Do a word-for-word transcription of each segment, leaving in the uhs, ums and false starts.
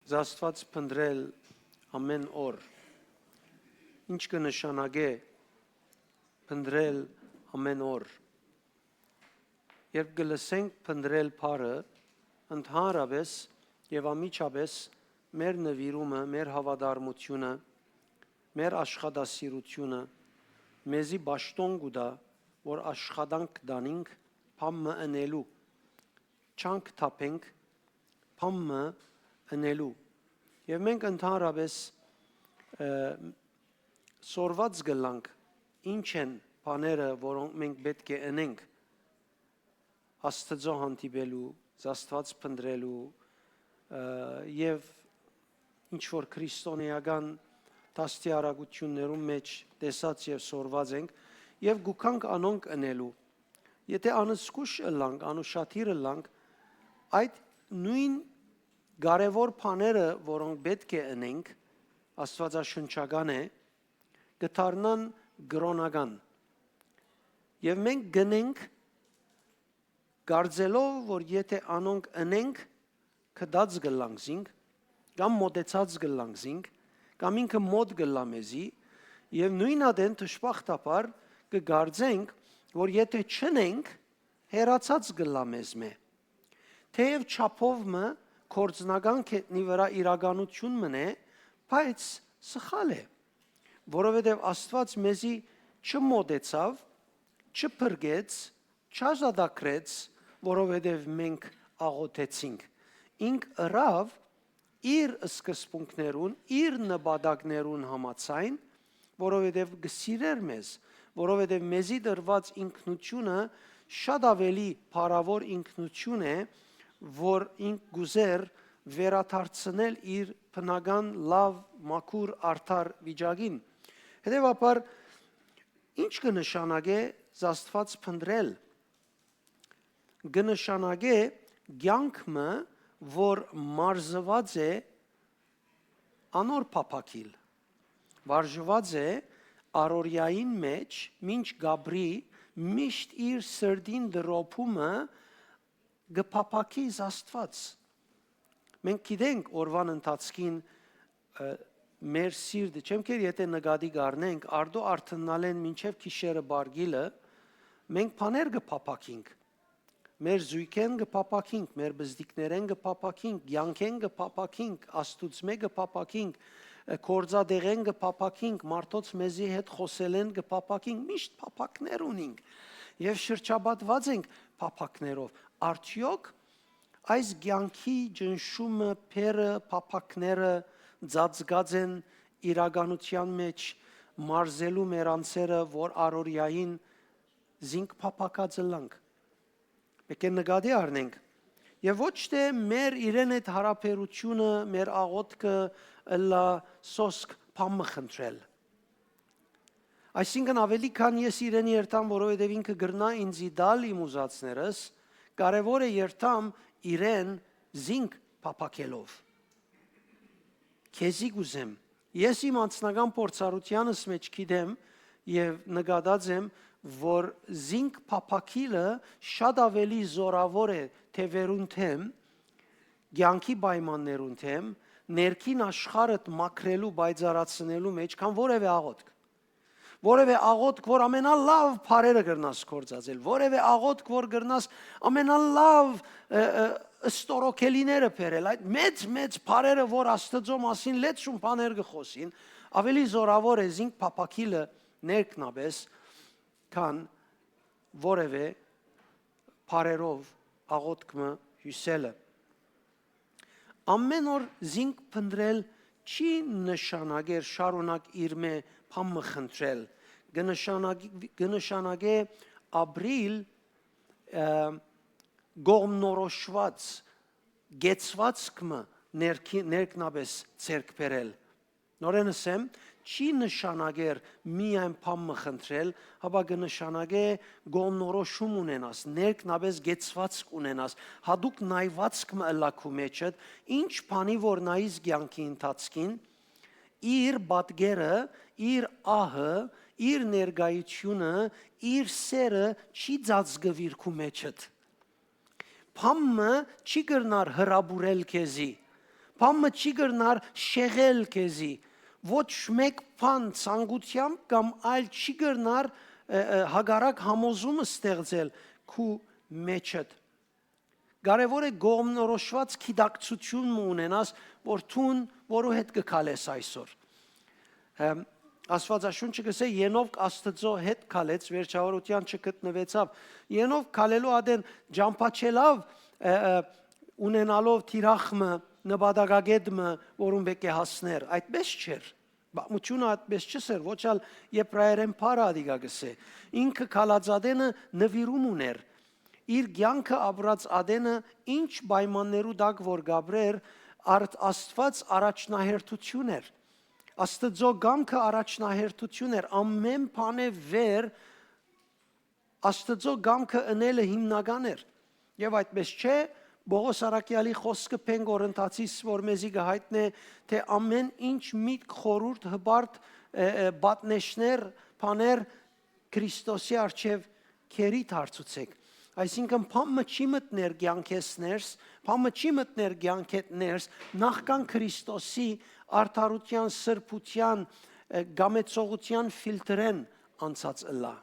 Աստուած փնտռել ամէն օր։ Ի՞նչ կը նշանակէ փնտռել ամէն օր։ Երբ կը լսենք փնտռել բառը, ընդհանրապէս եւ անմիջապէս մեր նուիրումը, մեր հաւատարմութիւնը, մեր աշխատասիրութիւնը մեզի պաշտօն կու տայ, որ աշխատանք տանինք բան մը ընելու, չանք թափենք բան մը ընելու։ Եւ մենք ընդհանրապէս, ը, սորված կ'ըլլանք ինչ են բաները, որոնք մենք պէտք է ընենք Աստուծոյ հանդիպելու, Աստուած փնտռելու, ը, եւ ինչ որ քրիստոնէական դաստիարակութիւններուն մէջ տեսած եւ սորված ենք, եւ գուքանք անոնք ընելու։ Եթէ անզգուշ ըլլանք, անուշադիր ըլլանք, այդ նոյն կարեւոր բաները, որոնք պէտք է ընենք, աստուածաշնչական է, կը դառնան կրօնական։ Եւ մենք գնենք, կարծելով, որ եթէ անոնք ընենք, գտած կ'ըլլանք զինք, կամ մօտեցած կ'ըլլանք զինք, կամ ինքը մօտ կ'ըլլայ մեզի, եւ նոյն ատեն դժբախտաբար կը կարծենք, որ եթէ չընենք, հեռացած կ'ըլլայ մեզմէ։ Թէեւ չափով մը գործնական գետնի վրայ իրականութիւն մըն է, բայց սխալ է, որովհետեւ Աստուած մեզի չմօտեցաւ, չփրկեց, չազատագրեց, որովհետեւ մենք աղօթեցինք։ Ինք ըրաւ իր սկզբունքներուն, իր նպատակներուն համաձայն, որովհետեւ կը սիրէր մեզ, որովհետեւ մեզի տրուած ինքնութիւնը շատ աւելի փառաւոր ինքնութիւն է, որ ինք կ'ուզէր վերադարձնել իր բնական լաւ, մաքուր, արդար վիճակին։ Հետեւաբար, ի՞նչ կը նշանակէ Աստուած փնտռել։ Կը նշանակէ կեանք մը, որ մարզուած է անոր փափաքիլ, վարժուած է առօրեային մէջ, մինչ կ'ապրի, միշտ իր սրտին տրոփումը կը փափաքի Աստուած։ Մենք գիտենք օրուան ընթացքին, ը, մեր սիրտը, չեմ քեր, եթէ նկատի կ'առնենք, արդու արթննալէն մինչեւ գիշերը պարկիլը, մենք բաներ կը փափաքինք։ Մեր զոյգէն կը փափաքինք, մեր բզդիկներէն կը փափաքինք, կեանքէն կը փափաքինք, Աստուծմէ կը փափաքինք, ը, գործատեղէն կը փափաքինք, մարդոց մեզի հետ խօսելէն կը փափաքինք, միշտ փափաքներ ունինք եւ շրջապատուած ենք փափաքներով։ Արդեօք այս կեանքի ճնշումը, բեռը, փափաքները ծածկած են իրականութեան մէջ մարզելու մեր անձերը, որ առօրեային զինք փափաքած ըլլանք։ Մէկէն նկատի առնենք։ Եւ ոչ թէ մեր իրեն հետ յարաբերութիւնը, մեր աղօթքը ըլլայ սոսկ բան մը խնդրել։ Այսինքն, աւելի քան ես իրեն երթամ, որովհետեւ ինքը կրնայ ինձի տալ իմ ուզածներս, կարեւոր է երթամ իրեն զինք փափաքելով։ Քեզի կ'ուզեմ։ Ես իմ անձնական փորձառութեանս մէջ գիտեմ եւ նկատած եմ, որ զինք փափաքիլը շատ աւելի զօրաւոր է թեւերուն դէմ, կեանքի պայմաններուն դէմ, ներքին աշխարհդ մաքրելու, պայծառացնելու մէջ, քան որեւէ աղօթք։ Որեւէ աղօթք, որ ամենալաւ բառերը կրնաս գործածել, որեւէ աղօթք, որ կրնաս ամենալաւ, ը, ը, ստորոգելիները բերել, այդ մեծ, մեծ բառերը, որ Աստծոյ մասին լեզուն բաներ կը խօսին, աւելի զօրաւոր է զինք փափաքիլը ներքնապէս, քան որեւէ բառերով աղօթք մը հիւսելը։ Ամէն օր զինք փնտռել չի նշանակեր շարունակ իրմէ բան մը խնդրել, կը նշանակի-, կը նշանակէ ապրիլ, ը, կողմնորոշուած, կեցվածք մը ներքի-, ներքնապէս ձեռք բերել։ Նորեն ըսեմ, չի նշանակեր միայն բան մը խնդրել, հապա կը նշանակէ կողմնորոշում ունենաս, ներքնապէս կեցվածք ունենաս, յատուկ նայվածք մը ըլլայ քու մէջդ, ինչ բանի որ նայիս կեանքի ընթացքին, իր պատկերը, իր ահը, իր ներկայությունը, իր սերը չի ծածկուիր քու մէջդ։ Բան մը չի կրնար հրապուրել քեզի։ Բան մը չի կրնար շեղել քեզի։ Ոչ մեկ բան ցանկութեամբ կամ այլ չի կրնար, ը, ը, հակառակ համոզում ստեղծել քու մեջդ։ Կարեւոր է կողմնորոշուած գիտակցություն մը ունենաս, որ դուն որու հետ կը քալես այսօր։ Հմ, Աստուածաշունչը կ'ըսէ. «Ենովք Աստուծոյ հետ քալեց, վերջաւորութեան չգտնուեցաւ»։ Ենովք քալելու ատեն ճամբաչելաւ, ը, ը, ունենալով թիրախ մը, նպատակագետ մը, որուն պէտք է հասներ։ Այդպէս չէր։ Պատմությունը այդպէս չ'ըսէր, ոչ ալ Եբրայերէն բառը ատիկա կ'ըսէ։ Ինքը քալած ատենը նուիրում ունէր։ Իր կեանքը ապրած ատենը ինչ պայմաններու տակ որ կ'ապրէր, արդ Աստուած առաջնահերթություն էր։ Աստուծոյ կամքը առաջնահերթություն էր։ Ամէն բանէ վեր Աստուծոյ կամքը ընելը հիմնական էր։ Եւ այդպես չէ, Պողոս առաքեալի խօսքը Փեն Կորինթացիս որ մեզի կը յայտնէ, թէ ամէն ինչ միտք, խորհուրդ, հպարտ, ը, ը, պատնեշներ, բաներ Քրիստոսի առջեւ քերի դարձուցէք։ Այսինքն, բան մը չի մտներ կեանքէս ներս, բան մը չի մտներ կեանքէդ ներս, նախքան Քրիստոսի արդարութեան, սրբութեան, ը, կամեցողութեան ֆիլտրեն անցած ըլլայ։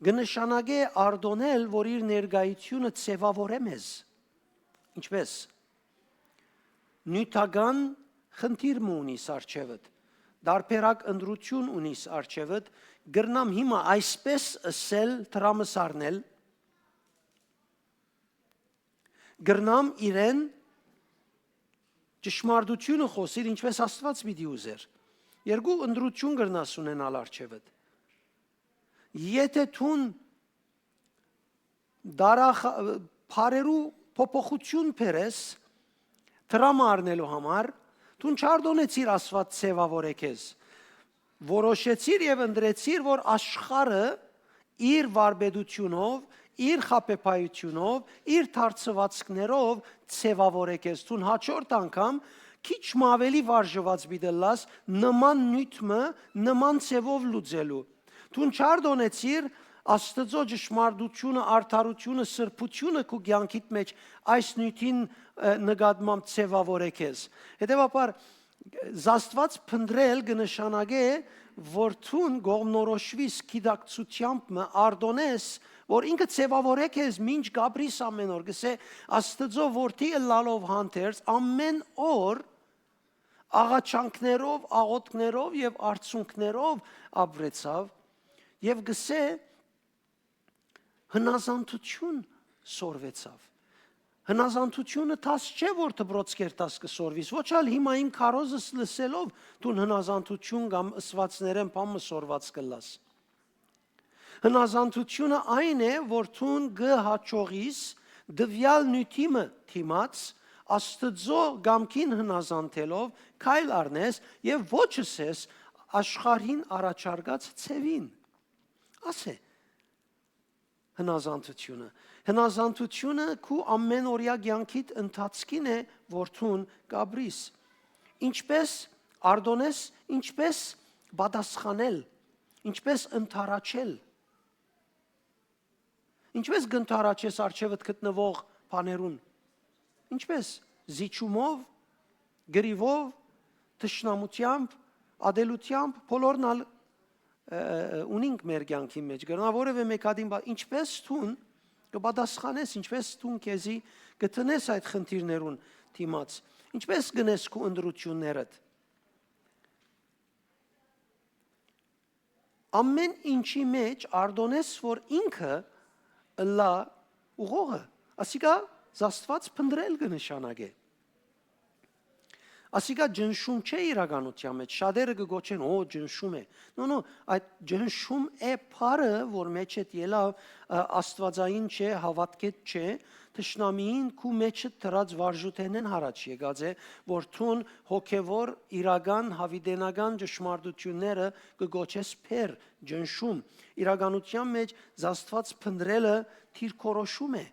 Կը նշանակէ արտոնել, որ իր ներկայությունը ձեւաւորէ մեզ։ Ինչպէս։ Նիւթական խնդիր մը ունիս առջեւդ, տարբերակ ընտրություն ունիս առջեւդ, կրնամ հիմա այսպէս ըսել, դրամս առնել, կրնամ իրեն ճշմարտությունը խօսիլ, ինչպէս Աստուած պիտի ուզէր։ Երկու ընտրություն կրնաս ունենալ առջեւդ։ Եթէ դուն դարախ-, բառերու փոփոխություն բերես, դրամը առնելու համար, դուն չարտոնեցիր Աստուած ձևաւորէ քեզ։ Որոշեցիր եւ ընտրեցիր, որ աշխարհը իր վարպետությունով, իր խաբեբայությունով, իր դարձուածքներով ձևաւորէ քեզ։ Դուն հաջորդ անգամ քիչ մը ավելի վարժուած պիտի ըլլաս նման նիւթ մը, նման ձևով լուծելու։ Դուն չարտոնեցիր Աստուծոյ ճշմարտությունը, արդարությունը, սրբությունը քու կեանքիդ մեջ այս նիւթին, ը, նկատմամբ ձևաւորէ քեզ։ Հետեւաբար, Աստուած փնտռել կը նշանակէ, որ դուն կողմնորոշուիս գիտակցութեամբ մը, արտոնես, որ ինքը ձևաւորէ քեզ մինչ կ'ապրիս ամէն օր։ Կ'ըսէ, Աստուծոյ որդի ըլլալով հանդերձ, ամէն օր աղաչանքներով, աղօթքներով եւ արցունքներով ապրեցաւ եւ կ'ըսէ, հնազանդություն սորվեցաւ։ Հնազանդությունը դաս չէ, որ դպրոց կերտաս կը սորվիս, ոչ ալ հիմա իմ քարոզս լսելով դուն հնազանդություն կամ ըսուածներէն բան մը սորված կ'ըլլաս։ Հնազանդությունը այն է, որ դուն կը հաջողիս տուեալ նիւթի մը դիմաց, Աստուծոյ կամքին հնազանդելով քայլ առնես եւ ոչ ըսես աշխարհին առաջարկած ձեւին։ Ասէ, հնազանդությունը։ Հնազանդությունը քու ամէնօրեայ կեանքիդ ընթացքին է, որ դուն կ'ապրիս։ Ինչպէս արտոնես, ինչպէս պատասխանել, ինչպէս ընդառաջել։ Ինչպէս կ'ընդառաջես առջեւդ գտնուող բաներուն։ Ինչպէս, զիջումով, կռիւով, թշնամութեամբ, ատելութեամբ, բոլորն ալ, ը, ը, ունինք մեր կեանքի մեջ։ Կրնայ որեւէ մէկ ատին բա-, ինչպէս դուն կը պատասխանես, ինչպէս դուն քեզի կը դնես այդ խնդիրներուն դիմաց, ինչպէս կ'ընես քու ընտրություններդ։ Ամէն ինչի մեջ արտոնես, որ ինքը ըլլայ ուղողը, ասիկա Աստուած փնտռել կը նշանակէ։ Ասիկա ճնշում չէ իրականության մեջ, շատերը կը գոչեն, «Օ, ճնշում է»։ No, no, այդ ճնշում է բառը, որ մեջդ ելաւ, ը, աստուածային չէ, հաւատքետ չէ, թշնամիին քու մեջդ դրած վարժութենէն յառաջ եկած է, որ դուն հոգեւոր, իրական, յաւիտենական ճշմարտությունները կը գոչես բեռ, ճնշում։ Իրականության մեջ Աստուած փնտռելը դիրքորոշում է,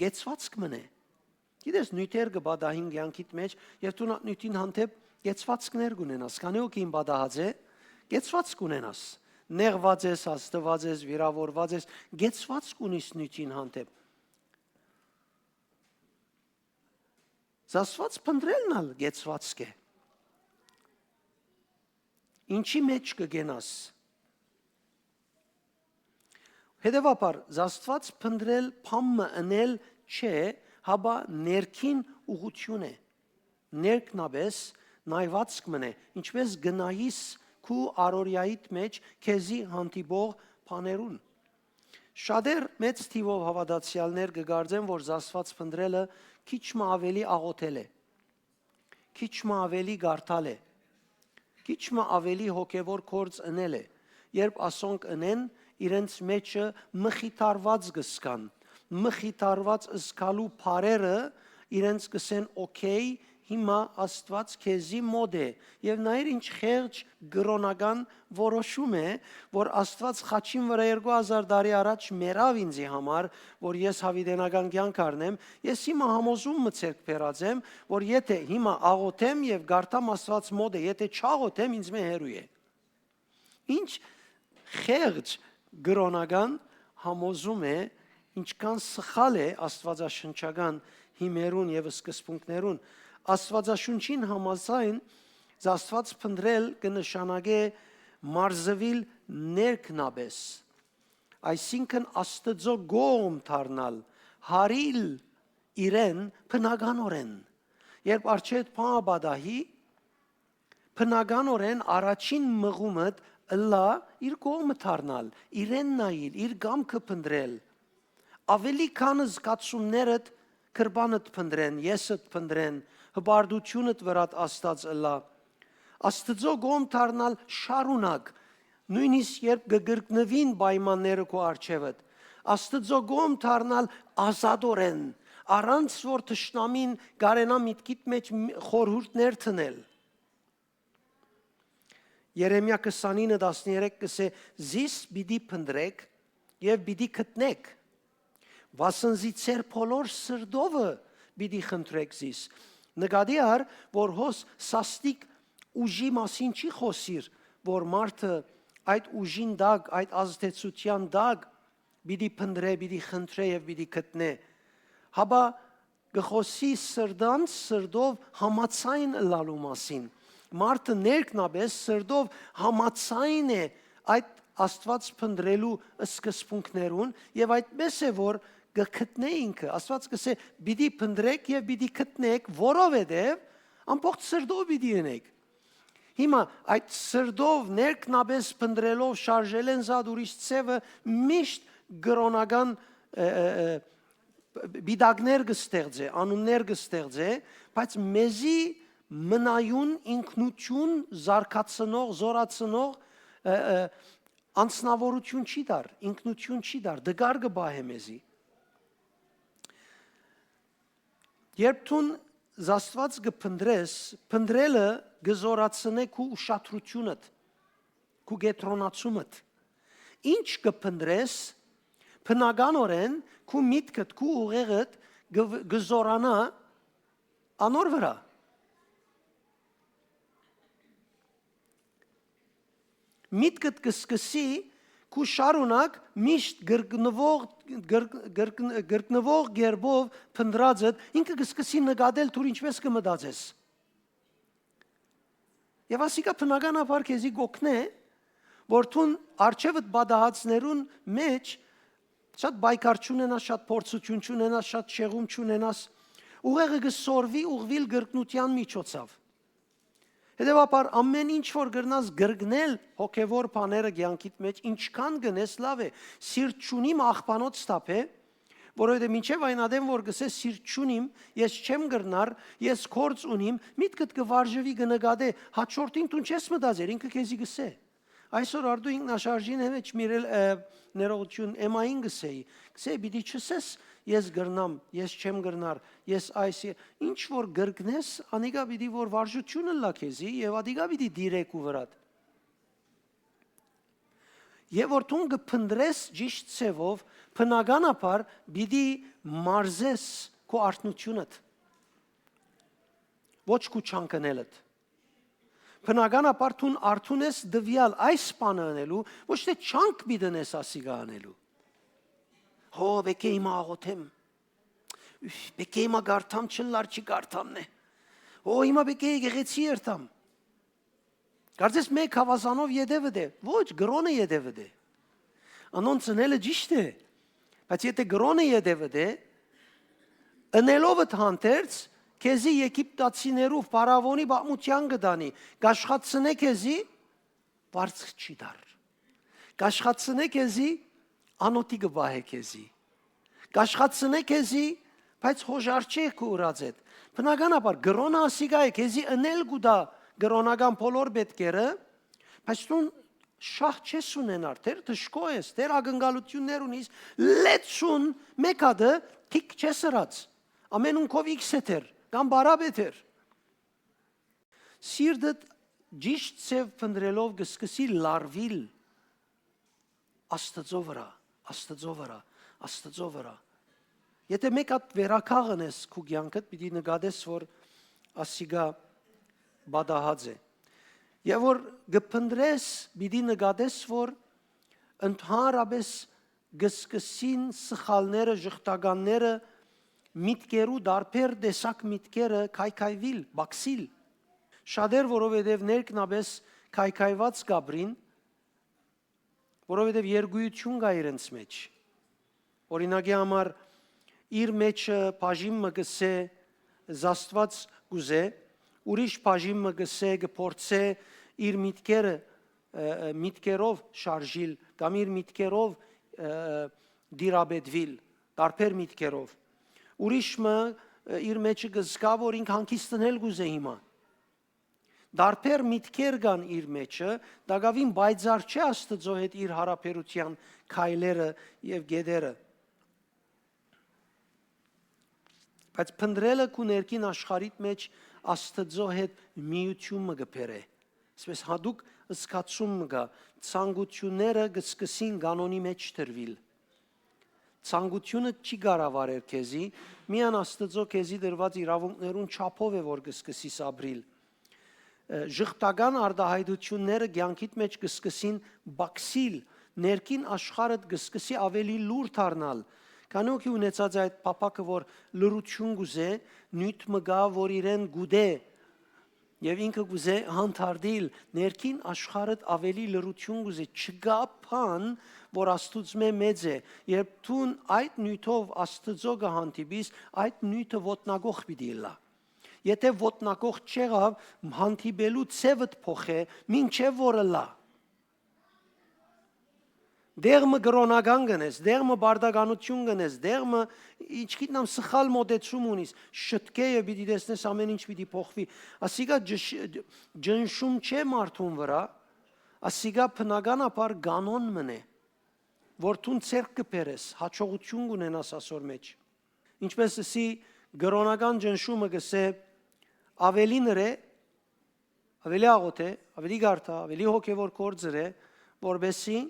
կեցուածք մըն է։ Գիտես, նիւթեր կը պատահին կեանքիդ մեջ, եւ դուն այդ նիւթին հանդէպ կեցուածքներ կ'ունենաս։ Քանի՞ հոգին պատահած է, կեցուածք կ'ունենաս։ Նեղուած ես, հազդուած ես, վիրաւորուած ես, կեցուածք ունիս նիւթին հանդէպ։ Զաստուած փնտռելն ալ կեցուածք է։ Ինչի՞ մէջ կը կենաս։ Հետեւաբար, զաստուած փնտռել բան մը ընել չէ, հապա ներքին ուղղութիւն է, ներքնապէս նայուածք մըն է, ինչպէս կը նայիս քու առօրեայիդ մէջ քեզի հանդիպող բաներուն։ Շատեր մեծ թիւով հաւատացեալներ կը կարծեն, որ զաստուած փնտռելը քիչ մը աւելի աղօթել է, քիչ մը աւելի կարդալ է, քիչ մը աւելի հոգեւոր գործ ընել է։ Երբ ասոնք ընեն, իրենց մէջը մխիթարուած կը զգան, մխիթարուած զգալու բառերը իրենց կ'ըսեն. «Օքէյ, հիմա Աստուած քեզի մօտ է»։ Եւ նայիր, ինչ խեղճ կրօնական որոշում է, որ Աստուած խաչին վրայ երկու հազար տարի առաջ մեռաւ ինծի համար, որ ես յաւիտենական կեանք առնեմ, ես հիմա համոզում մը ձեռք բերած եմ, որ եթէ հիմա աղօթեմ եւ կարդամ, Աստուած մօտ է, եթէ չաղօթեմ, ինձ մէ հեռու է։ Ինչ խեղճ կրօնական համոզում է, ինչքան սխալ է աստուածաշնչական հիմերուն եւ սկզբունքներուն։ Աստուածաշունչին համաձայն, Աստուած փնտռել կը նշանակէ մարզուիլ ներքնապէս, այսինքն Աստուծոյ կողմ դառնալ, յարիլ իրեն բնականօրէն։ Երբ արջերդ բան պատահի, բնականօրէն առաջին մղումդ ըլլայ իր կողմը դառնալ, իրեն նայիլ, իր կամքը փնտռել։ Աւելի քան զգացումներդ, գրպանդ փնտռեն, եսդ փնտռեն, հպարտութիւնդ վրադ Աստուած ըլլայ։ Աստուծոյ կողմ դառնալ շարունակ, նոյնիսկ երբ կը կրկնուին պայմանները քու առջեւդ։ Աստուծոյ կողմ դառնալ ազատօրէն, առանց որ թշնամին կարենայ միտքիդ մէջ մի-, խորհուրդներ դնել։ Երեմիա քսանինը տասներեք կ'ըսէ. «Զիս պիտի փնտռէք եւ պիտի գտնէք, վասն զի ձեր բոլոր սրտովը պիտի խնդրէք զիս»։ Նկատի առ, որ հոս սաստիկ ուժի մասին չի խօսիր, որ մարդը այդ ուժին տակ, այդ ազդեցութեան տակ պիտի փնտռէ, պիտի խնդրէ եւ պիտի գտնէ, հապա կը խօսի սրտան սրտով համաձայն ըլլալու մասին։ Մարդը ներքնապէս սրտով համաձայն է այդ Աստուած փնտռելու սկզբունքներուն եւ այդպես է, որ կը գտնէ ինքը։ Աստուած կ'ըսէ. «Պիտի փնտռէք եւ պիտի գտնէք, որովհետեւ ամբողջ սրտով պիտի ընէք»։ Հիմա այդ սրտով ներքնապէս փնտռելով շարժելէն զատ ուրիշ ձեւը միշտ կրօնական, ը, ը, ը, պիտակներ կը ստեղծէ, անուններ կը ստեղծէ, բայց մեզի մնայուն ինքնություն զարգացնող, զորացնող, ը, ը, անձնավորություն չի տար, ինքնություն չի տար, տկար կը պահէ մեզի։ Երբ դուն Աստուած կը փնտռես, փնտռելը կը զորացնէ քու ուշադրութիւնդ, քու կեդրոնացումդ։ Ինչ կը փնտռես, բնականօրէն քու միտքդ, քու ուղեղդ կը, կը զորանայ անոր վրայ։ Միտքդ կը սկսի քու շարունակ միշտ կրկնվող, կրկ-, կրկն-, կրկնվող կերպով փնտռածդ, ինքը կը սկսի նկատել դուր ինչպես կը մտածես։ Եւ ասիկա բնականաբար քեզի կ'օգնէ, որ դուն առջեւդ պատահածներուն մէջ շատ պայքար չունենաս, շատ փորձություն չունենաս, շատ շեղում չունենաս, ուղեղը կը սորվի ուղղուիլ կրկնութեան միջոցով։ Հետեւաբար, ամէն ինչ որ կրնաս կրկնել հոգեվոր բաները կեանքիդ մէջ, ինչքան կ'ընես, լաւ է, սիրտ չունիմ, աղբանոց թափ է, որովհետեւ մինչեւ այն ատեն որ կ'ըսես սիրտ չունիմ, ես չեմ կրնար, ես գործ ունիմ, միտքդ կը վարժուի, կը նկատէ, հաջորդին դուն չես մտածեր, ինքը քեզի կ'ըսէ։ Այսօր արդու ինքնաշարժին է մէջ միրել, ը, ներողություն, էմային կ'ըսէի, կ'ըսէի, պիտի չ'ըսես, ես կրնամ, ես չեմ կրնար, ես այս, ինչ որ կրկնես, անիկա պիտի որ վարժություն ըլլայ քեզի եւ ադիկա պիտի դիրեք ու վրադ։ Եւ որ դուն կը փնտռես ճիշտ ձեւով, բնականաբար պիտի մարզես քու արթնությունդ, ոչ քու չանքնելդ։ Բնականաբար դուն արթուն ես տուեալ այս բանը ընելու, ոչ թէ չանք պիտի ընես ասիկա ընելու։ Հո, պէտք է հիմա աղօթեմ։ Պէք է հիմա կարդամ, չըլլար չի կարդամ նե։ Ո, հիմա պէք է եկեղեցի երթամ։ Կարծես մէկ հաւազանով ետևը դէ։ Ոչ, կրոնը ետևը դէ։ Անոնց ընելը ճիշդ է, բայց եթե կրոնը ետևը դէ, ընելովդ հանդերձ, քեզի Եգիպտացիներու փարաւոնի պատմութեան կը տանի, կաշխատցնէ քեզի, վարձք չի տար։ Կաշխատցնէ քեզի, անօթի կը պահէ քեզի։ Կաշխատցնէ քեզի, բայց հոժար չէ քու ըրած էդ։ Բնականաբար, կրոնը ասիկա է, քեզի ընել կու տայ կրոնական բոլոր պէտքերը, բայց դուն շահ չես ունենար, դեռ դժգոհ ես, դեռ ակնկալութիւններ ունիս, լեցուն մէկ հատը թիք չես ըրած, ամէնունքով իքս է դեռ, կամ բարապետ էր։ Սիրտդ ճիշդ ձեւ փնտռելով կը սկսի լարուիլ Աստծո վրայ, Աստծո վրայ, Աստծո վրայ։ Եթե մէկ հատ վերականգնես քու կեանքդ, պիտի նկատես, որ ասիկա պատահած է։ Եւ որ կը փնտռես, պիտի նկատես, որ ընդհանրապես կը սկսին սխալները, ժխտականները, միտքերու, տարբեր տեսակ միտքերը քայքայուիլ, բակսիլ։ Շատեր, որովհետեւ ներքնապես քայքայուած կ'ապրին, որովհետեւ երկուիութիւն կայ իրենց մէջ։ Օրինակի համար, իր մէջը բաժին մը կ'ըսէ, զաստուած կ'ուզէ, ուրիշ բաժին մը կ'ըսէ, կը փորձէ իր միտքերը, ը, ը, միտքերով շարժիլ կամ իր միտքերով, ը, ը, տիրապետուիլ, տարբեր միտքերով։ Ուրիշ մը, ը, իր մէջը կը զգայ, որ ինք հանգիստ ընել կ'ուզէ հիմա։ Տարբեր միտքեր կան իր մէջը, տակաւին պայծառ չէ Աստծո հետ իր յարաբերութեան քայլերը եւ կետերը։ Բայց փնտռելը քու ներքին աշխարհիդ մէջ Աստծո հետ միութիւն մը կը բերէ։ Այսպէս յատուկ զգացում մը կայ, ցանկութիւնները կը սկսին կանոնի մէջ դրուիլ։ Ցանկութիւնը չի կառավարեր քեզի, միայն Աստծո քեզի տրուած իրաւունքներուն չափով է, որ կը սկսիս ապրիլ։ Ը, ժխտական արտայայտութիւնները կեանքիդ մէջ կը սկսին բակսիլ, ներքին աշխարհդ կը սկսի ավելի լուր դառնալ։ Քանի՞ հոգի ունեցած է այդ փափաքը, որ լռութիւն կ'ուզէ, նիւթ մը կայ, որ իրեն կ'ուտէ, եւ ինքը կ'ուզէ հանդարտիլ, ներքին աշխարհդ ավելի լռութիւն կ'ուզէ, չկայ բան, որ Աստուծմէ մեծ է, երբ դուն այդ նիւթով Աստծո կը հանդիպիս, այդ նիւթը ոտնակոխ պիտի ըլլայ։ Եթե ոտնակոխ չեղաւ, հանդիպելու ձեւդ փոխէ, մինչեւ որ ըլլայ։ Դեղ մը կրոնական կ'ընես, դեղ մը պարտականութիւն կ'ընես, դեղ մը, ինչ գիտնամ, սխալ մոտեցում ունիս, շտկէ եւ պիտի տեսնես, ամէն ինչ պիտի փոխուի։ Ասիկա ջշ-, ջնշում չէ մարդուն վրայ, ասիկա բնականաբար կանոն մըն է, որ դուն ձեռք կը բերես, յաջողութիւն կ'ունենաս ասոր մէջ։ Ինչպէս ըսի, կրոնական ջնշումը կ'ըսէ, ավելի նրէ, ավելի աղօթէ, ավելի կարդայ, ավելի հոգեւոր գործ ըրէ, որպէսզի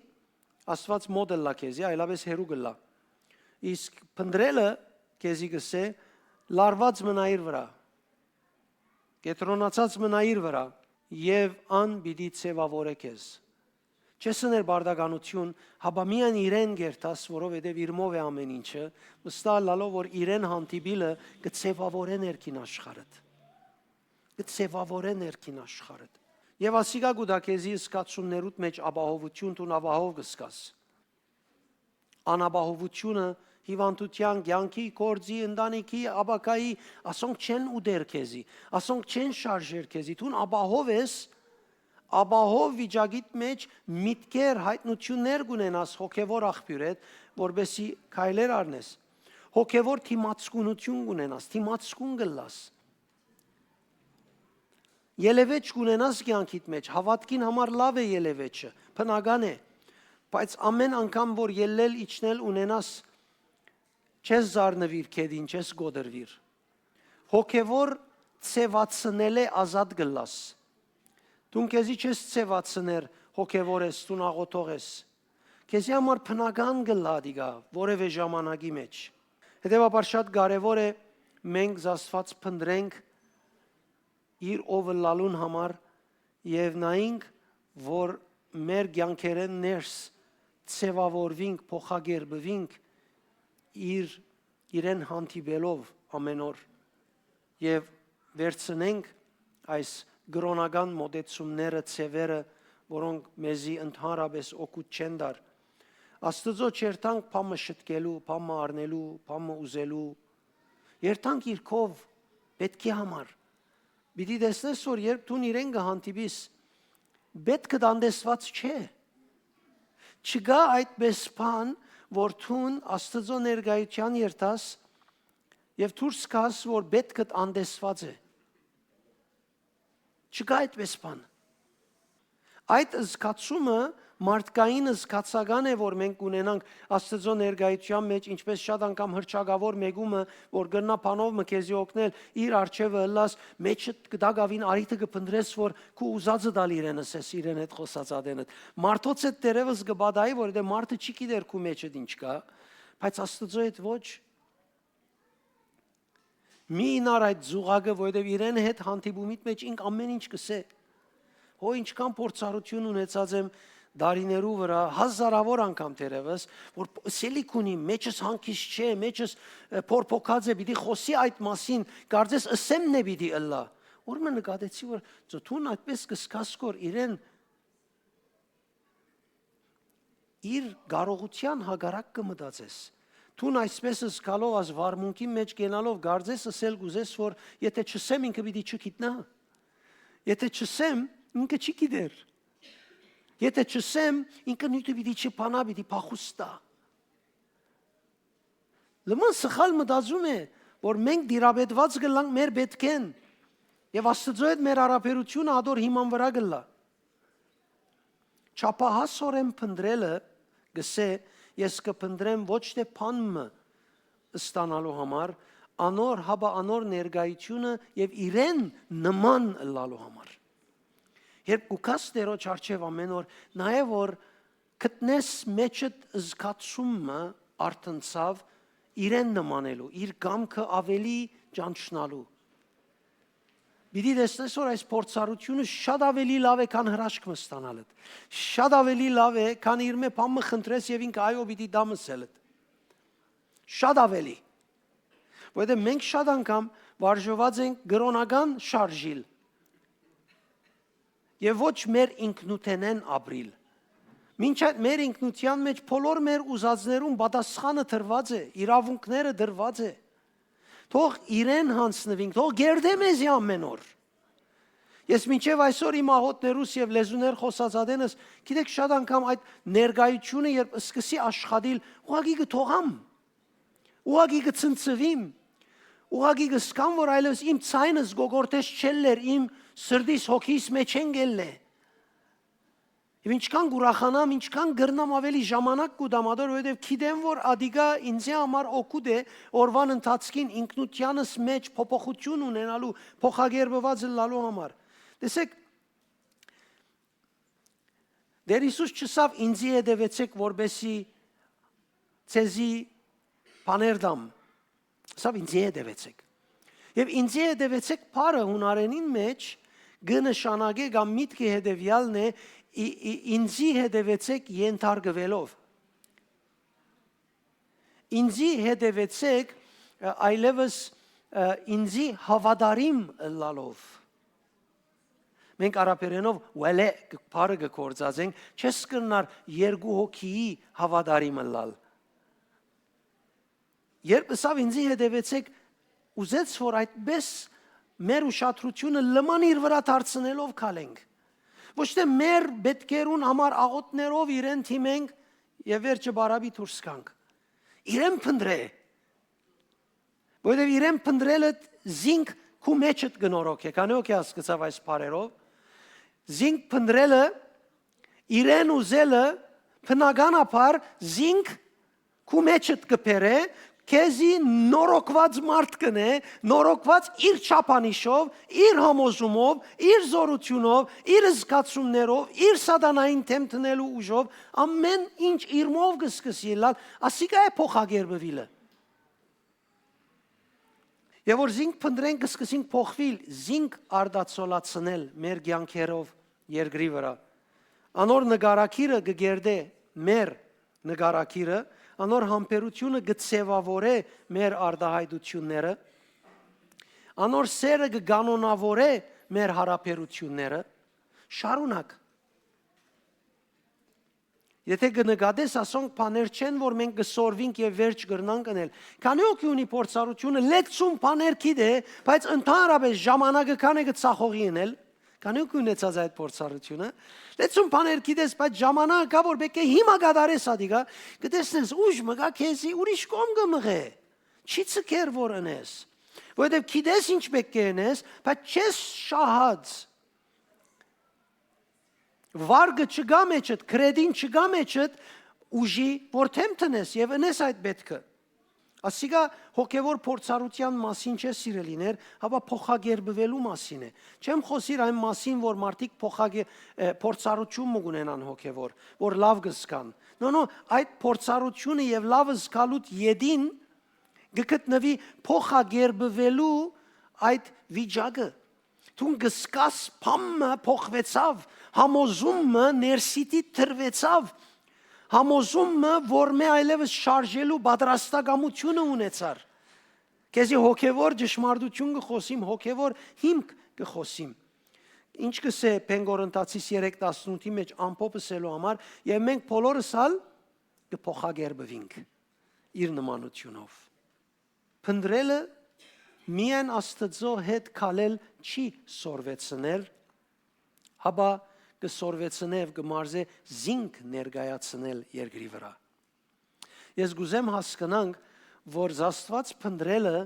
Աստուած մօտ ըլլայ քեզի, այլապես հեռու կ'ըլլայ։ Իսկ փնտռելը քեզի կ'ըսէ, լարուած մնայիր վրայ, կեդրոնացած մնայիր վրայ, եւ ան պիտի ձեւաւորէ քեզ։ Չես ըներ պարտականութիւն, հապա միայն իրեն կերթաս, որովհետեւ իրմով է ամէն ինչը, վստահ ըլլալով, որ իրեն հանդիպիլը կը ձեւաւորէ ներքին աշխարհդ։ Կը ձեւաւորէ ներքին աշխարհդ։ Եւ ասիկա կու տայ քեզի զգացումներուդ մէջ ապահովութիւն, դուն ապահով կը զգաս։ Անապահովութիւնը, հիւանդութեան, կեանքի, գործի, ընտանիքի, ապագայի, ասոնք չեն ուտեր քեզի, ասոնք չեն շարժեր քեզի։ Դուն ապահով ես, ապահով վիճակիդ մէջ միտքեր, յայտնութիւններ կ'ունենաս հոգեւոր աղբիւրէդ, որպէսզի քայլեր առնես։ Հոգեւոր դիմացկունութիւն կ'ունենաս, դիմացկուն կ'ըլլաս։ Ելեւէջ կ'ունենաս կեանքիդ մէջ, հաւատքին համար լաւ է ելեւէջը, բնական է, բայց ամէն անգամ որ ելլել իջնել ունենաս, չես զարնուիր քեդին, չես կոտրուիր։ Հոգեվոր ձեւացնելէ ազատ կ'ըլլաս։ Դուն քեզի չես ձեւացներ հոգեվոր ես, դուն աղոթող ես։ Քեզի համար բնական կ'ըլլայ ատիկա որեւէ ժամանակի մէջ։ Հետեւաբար շատ կարեւոր է մենք Աստուած փնտռենք իր ով ըլլալուն համար եւ նայենք, որ մեր կեանքերէն ներս ձեւաւորուինք, փոխակերպուինք իր իրեն հանդիպելով ամէն օր եւ վերցնենք այս կրօնական մոտեցումները, ձեւերը, որոնք մեզի ընդհանրապես օգուտ չեն տար։ Աստուծոյ չերթանք բան մը շտկելու, բան մը առնելու, բան մը ուզելու։ Երթանք իր քով, պէտքի համար։ Պիտի տեսնես, որ երբ դուն իրեն կը հանդիպիս, պէտքդ անտեսուած չէ։ Չկայ այդպէս բան, որ դուն Աստուծոյ ներկայութեան երթաս եւ դուրս գաս, որ պէտքդ անտեսուած է։ Չկայ այդպէս բան։ Այդ զգացումը մարդկային զգացական է, որ մենք ունենանք Աստուծոյ ներկայութեան մէջ, ինչպէս շատ անգամ հռչակաւոր մեկումը, որ կրնայ բանով մը քեզի օգնել, իր առջեւը ըլլաս, մեջդ կտակաւին արիթը կը փնտրես, որ քու ուզածդ ալ իրեն ըսես, իրեն հետ խօսած ատենդ։ Մարդոց հետ դեռեւս կը պատահի, որ դե մարդը չի գիտեր քու մեջդ ինչ կայ, բայց Աստուծոյ հետ ոչ։ Մի իյնար այդ զուգակը, որովհետեւ իրեն հետ հանդիպումիդ մէջ ինք ամէն ինչ կ'ըսէ։ Հո ինչքան փորձառութիւն ունեցած եմ դարիներու վրայ, հազարաւոր անգամ դեռեւս, որ ըսելիք ունի, մեջս հանգիստ չէ, մեջս, ը, փորփոքած է, պիտի խօսի այդ մասին, կարծես ըսեմն է պիտի ըլլայ։ Ուրեմն նկատեցի, որ դու այդպէս կը զգաս, որ իրեն իր կարողութեան հակառակ կը մտածես։ Դուն այսպէս զգալով, այս վարմունքի մէջ կենալով, կարծես ըսել կ'ուզես, որ եթէ չըսեմ, ինքը պիտի չգիտնայ։ Եթէ չըսեմ, ինքը չի գիտեր։ Եթէ չըսեմ, ինքը նիւթը պիտի չփանայ, պիտի փախուստ տայ։ Լման սխալ մտածում է, որ մենք դիրապետուած կ'ըլլանք մեր պէտքէն եւ Աստուծոյ հետ մեր յարաբերութիւնը ատոր հիման վրայ կ'ըլլայ։ Չափահասօրէն փնտռելը կ'ըսէ, ես կը փնտռեմ ոչ թէ բան մը ստանալու համար, անոր, հապա անոր ներկայութիւնը եւ իրեն նման ըլլալու համար։ Երբ կու գաս Տէրոջ առջեւ ամէն օր, նայէ որ գտնես մեջդ զգացումը արթնցաւ իրեն նմանելու, իր կամքը աւելի ճանչնալու։ Պիտի տեսնես որ այս փորձառութիւնը շատ աւելի լաւ է, քան հրաշք մը ստանալդ։ Շատ աւելի լաւ է, քան իրմէ բան մը խնդրես եւ ինքը այո պիտի տայ ըսելդ։ Շատ աւելի։ Որովհետեւ մենք շատ անգամ վարժուած ենք կրօնական շարժիլ եւ ոչ մեր ինքնութենէն ապրիլ։ Մինչ այդ մեր ինքնութեան մէջ բոլոր մեր ուզածներուն պատասխանը տրուած է, իրաւունքները տրուած է։ Թող իրեն յանձնուինք, թող կերտէ մեզի ամէն օր։ Ես մինչեւ այսօր իմ աղօթքներուս եւ լեզուներ խօսած ատենս, գիտեք, շատ անգամ այդ ներկայութիւնը, երբ սկսի աշխատիլ, ուղղակի կը թողամ։ Ուղղակի կը ցնցուիմ։ Ուղղակի կը զգամ, որ այլեւս իմ ձայնս գոգորտէս չ'ելլեր, իմ սրտիս, հոգիս մէջէն կ'ելլէ։ Եւ ինչքան կ'ուրախանամ, ինչքան կրնամ աւելի ժամանակ կու տամ ատոր, որովհետեւ գիտեմ, որ ատիկա ինձի համար օգուտ է օրուան ընթացքին ինքնութեանս մէջ փոփոխութիւն ունենալու, փոխակերպուած ըլլալու համար։ Տեսեք, Տէր Յիսուս չըսաւ. «Ինձի հետեւեցէք, որպեսզի ձեզի բաներ տամ»։ Ասաւ. «Ինձի հետեւեցէք»։ Եւ «Ինձի հետեւեցէք» բառը յունարէնին մէջ կը նշանակէ կամ միտքը հետեւեալն է. «Ի-, ի-, ինձի հետեւեցէք» ենթարկուելով։ «Ինձի հետեւեցէք», ը, այլեւս, ը, «ինձի հաւատարիմ ըլլալով»։ Մենք արաբերենով «ველէ» բառը կը գործածենք, չես կրնար երկու հոգիի հաւատարիմ ըլլալ։ Երբ ըսաւ. «Ինձի հետեւեցէք», ուզեց, որ այդպես մեր ուշադրութիւնը լման իր վրայ դարձնելով քալենք։ Ոչ թէ մեր պէտքերուն համար աղօթքներով իրեն դիմենք եւ վերջը բարապի դուրս գանք։ Իրեն փնտռէ։ Որովհետեւ իրեն փնտռելը զինք քու մեջդ կը նորոգէ, քանի օքե հասկցաւ այս բառերով, զինք փնտռելը, իրեն ուզելը, բնականաբար զինք քու մեջդ կը բերէ, քեզի նորոգուած մարդ կ'ընէ, նորոգուած իր չափանիշով, իր համոզումով, իր զօրութիւնով, իր զգացումներով, իր սատանային դէմ դնելու ուժով, ամէն ինչ իրմով կը սկսի ըլլալ, ասիկա է փոխակերպուիլը։ Եւ որ զինք փնտռենք, կը սկսենք փոխուիլ, զինք արտացոլացնել մեր կեանքերով երկրի վրայ։ Անոր նկարագիրը կը կերտէ մեր նկարագիրը, Անոր համբերութիւնը կը ձեւաւորէ մեր արտայայտութիւնները, անոր սէրը կը կանոնաւորէ մեր յարաբերութիւնները։ Շարունակ։ Եթէ կը նկատես, ասոնք բաներ չեն, որ մենք կը սորվինք եւ վերջ կրնանք ընել։ Քանի՞ հոգի ունի փորձառութիւնը, լեցուն բաներ գիտէ, բայց ընդհանրապես ժամանակը քանի՞ կը ցախողի ընել։ Քանի՞ հոգի ունեցած այդ փորձառութիւնը, լեցուն բաներ գիտես, բայց ժամանակը կայ, որ պէտք է հիմա կատարես ատիկա, կը տեսնես, ուժ մը կայ, քեզի ուրիշ կողմ կը մղէ։ Չի ձգեր որ ընես, որովհետեւ գիտես ինչ պէտք է ընես, բայց չես շահած։ Վարկը չկայ մեջդ, կրետին չկայ մեջդ, ուժի որ դէմ դնես եւ ընես այդ պէտքը։ Ասիկա հոգեվոր փորձառութեան մասին չէ, սիրելիներ, հապա փոխակերպուելու մասին է։ Չեմ խօսիր այն մասին, որ մարդիկ փոխակե-, ը, փորձառութիւն մը կ'ունենան հոգեվոր, որ լաւ կը զգան։ No, no, այդ փորձառութիւնը եւ լաւ զգալուդ ետին կը գտնուի փոխակերպուելու այդ վիճակը։ Դուն կը զգաս, բան մը փոխուեցաւ, համոզում մը ներսիտի տրուեցաւ, համոզում մը, որ մէ այլեւս շարժելու պատրաստակամութիւնը ունեցար։ Քեզի հոգեվոր ճշմարտութիւն կը խօսիմ, հոգեվոր հիմք կը խօսիմ։ Ինչ կ'ըսէ Փեն Կորինթացիս երեք տասնութի մէջ, ամփոփ ըսելու համար, եւ մենք բոլորս ալ կը փոխակերպուինք իր նմանութիւնով։ Փնտռելը միայն Աստուծոյ հետ քալել չի սորվեցնել, հապա կը սորվեցնէ եւ կը մարզէ զինք ներկայացնել երկրի վրայ։ Ես կ'ուզեմ հասկնանք, որ Աստուած փնտռելը,